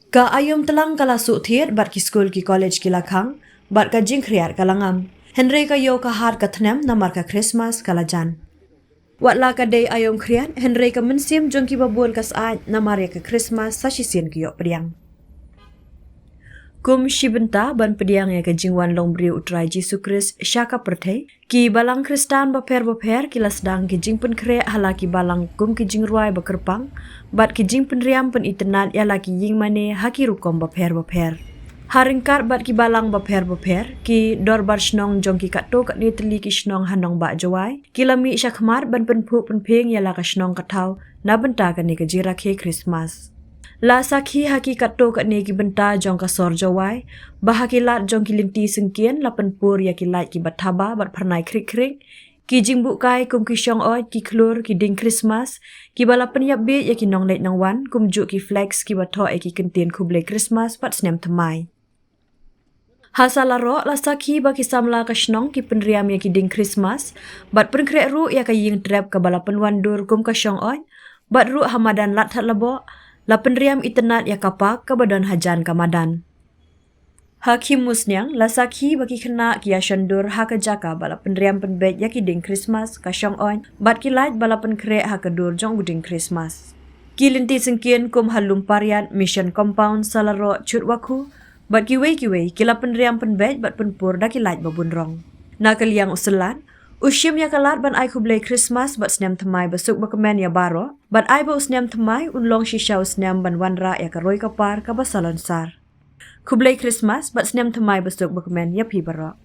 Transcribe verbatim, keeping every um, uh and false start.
Ka aïom tlang ka la suh thied bad ki skul ki college ki la khang, bad ka jingkhriat ka la ngam. Hynrei ka ïew ka hat ka thnem namar ka Christmas ka la jan. Wat la ka dei aïom khriat, hynrei ka mynsiem jong ki babun ka syaid namar ïa ka Christmas sa shisien ki ïoh pdiang. Kum shi bynta ban pdiang ïa ka jingwan long briew U Trai Jisu Khrist sha ka pyrthei, ki balang Khristan bapher bapher ki la sdang ki jingpynkhreh ha la ki balang kum ki jingrwai ba kyrpang, bad ki jingpynriam pynitynnad ïa la ki ïingmane ha ki rukom bapher bapher. Ha ryngkat bad ki balang bapher bapher, ki dorbar shnong jong ki katto katne tylli ki shnong ha nongbah Jowai ki la mih shakhmat ban pynphuh pynphieng ïa la ka shnong ka thaw na bynta kane ka jingrakhe Christmas. La sakhi ha ki katto katne ki bynta jong ka sor Jowai ba ha ki lad jong ki lynti syngkien la pynpur ïa ki light kiba thaba bad phyrnai khrik khrik, ki jingbuhkai kum ki shong oid, ki khlur, ki dieng Christmas kiba la pynïap bieit ïa ki nongleit nongwan, kumjuh ki flex kiba thoh ïa ki kyntien khublei Christmas bad snem thymmai. Ha Salaroh la sakhi ba ki samla ka shnong ki pynriam ïa ki dieng Christmas bad pynkhreh ruh ïa ka ïing trep kaba la pynwandur kum ka shong oid, bad ruh ha madan Ladthadlaboh la pynriam itynnad ïa ka park kaba don hajan ka madan. Ha Khimusniang la sakhi ba ki khynnah ki ïashon dur ha ka jaka ba la pynriam pynbeit ïa ki dieng Christmas, ka shong oid bad ki light ba la pynkhreh ha ka dur jong u dieng Christmas. Ki lynti syngkien kum ha Lum Pariat, Mission Compound, Salaroh, Chutwakhu bad kiwei kiwei ki la pynriam pynbeit bad pynpur da ki light ba bun rong. Na ka liang u Syllan, u shim ïa ka lad ban ai khublei Christmas bad snem thymmai basuk bakmen ïa baroh, bad ai ba u snem thymmai un long shisha u snem ban wanrah ïa ka roi ka par kaba salonsar. Khublei Christmas bad snem thymmai basuk bakmen ïa phi baroh.